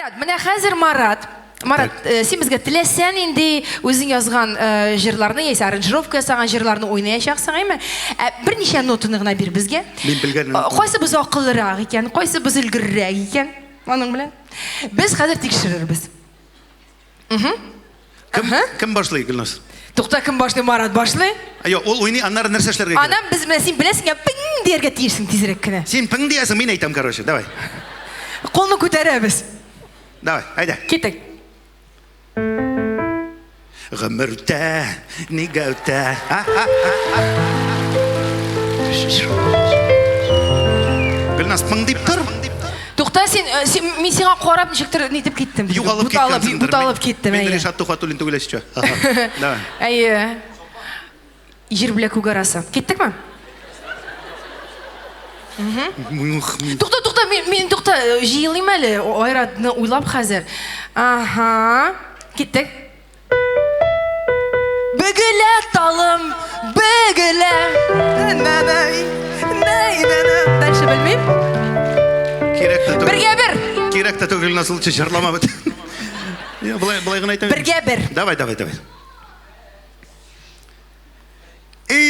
Айрат, менә хәзер Марат. Марат, син безгә теләсә нинди үзең язган җырларны яисә аранжировка ясаган җырларны уйнаячаксың, әйме? Ә берничә нотаны гына бир безгә. Мин белгән. Кайсыбыз акыллырак икән, кайсыбыз өлгеррәк икән аның белән? Без хәзер тикшерербез. Кем, кем башлый, Гөлназ? Тукта, кем башлый? Марат башлый. Юк, ул уйный, аннары нәрсә эшләргә кирәк? Аннан без менә син беләсең, я пың дияргә тиешсең тизрәк кенә. Син пың диясең, мин әйтәм, короче, давай. Кулны күтәрәбез. Давай, әйдә. Киттек. Гомер үтә, нигә үтә? Гөлназ, пың дип тор. Тукта, син, э, син, мин сиңа карап ничектер нитеп киттем. Югалып киткәнсеңдер. Буталып киттем. Мин Ришат Тухватуллин түгел, если что. Давай. Әйе. Җир белән күк арасы. Киттекме? Тукта, тукта, мин, мин тукта, э, җыелыйм әле, Айратны уйлап хәзер. Ага. Киттек. Бөгелә талым, бөгелә. Дальше белмим. Кирәк тә түгел. Бергә бер. Кирәк тә түгел, Гөлназ, лучше җырлама бит. Я, болай, болай гына әйтәм. Бергә бер. Давай, давай, давай. И.